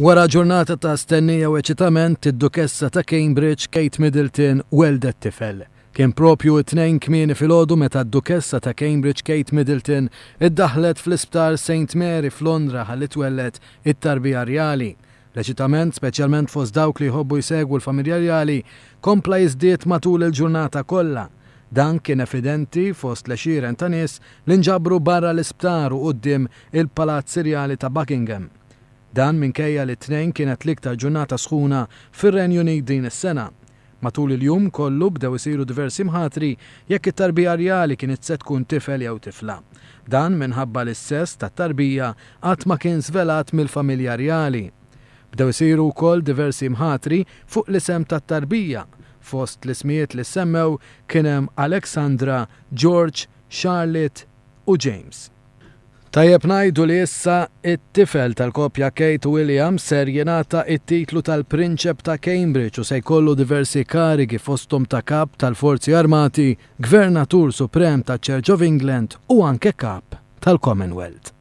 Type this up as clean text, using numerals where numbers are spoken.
Wara ġurnata ta' stennija u eċitament, id-Dukessa ta' Cambridge, Kate Middleton, weldet tifel. Kien propju it-Tnejn kmieni filgħodu meta d-Dukessa ta' Cambridge, Kate Middleton, iddaħħlet fl-Isptar St Mary f'Londra ħalli twelled it-tarbija rjali. L-eċitament, speċjalment fost dawk li jħobbu jsegwu l-familja rjali, kompla jiżdied matul il-ġurnata kollha. Dan kien evidenti fost l-għexieren ta' nies li nġabru barra l-isptar u quddiem il-Palazz Irjali ta' Buckingham. Dan minkejja li t-Tnejn kienet l-iktar ġurnata sħuna fir-Renju Unit din is-sena. Matul il-jum kollu bdew isiru diversi mħatri jekk it-tarbija rjali kinitx se tkun tifel jew tifla. Dan minħabba li s-sess tat-tarbija qatt ma kien żvelat mill-familja rjali. Bdew isiru wkoll diversi mħatri fuq l-isem tat-tarbija. Fost l-ismijiet li ssemmew kien hemm Alexandra, George, Charlotte u James. Tajjeb ngħidu li issa it-tifel tal-koppja Kate u William ser jingħata it-titlu tal-Prinċep ta' Cambridge u se jkollu diversi karigi fosthom ta' kap tal-Forzi Armati, Gvernatur Suprem ta' Church of England u anke kap tal-Commonwealth.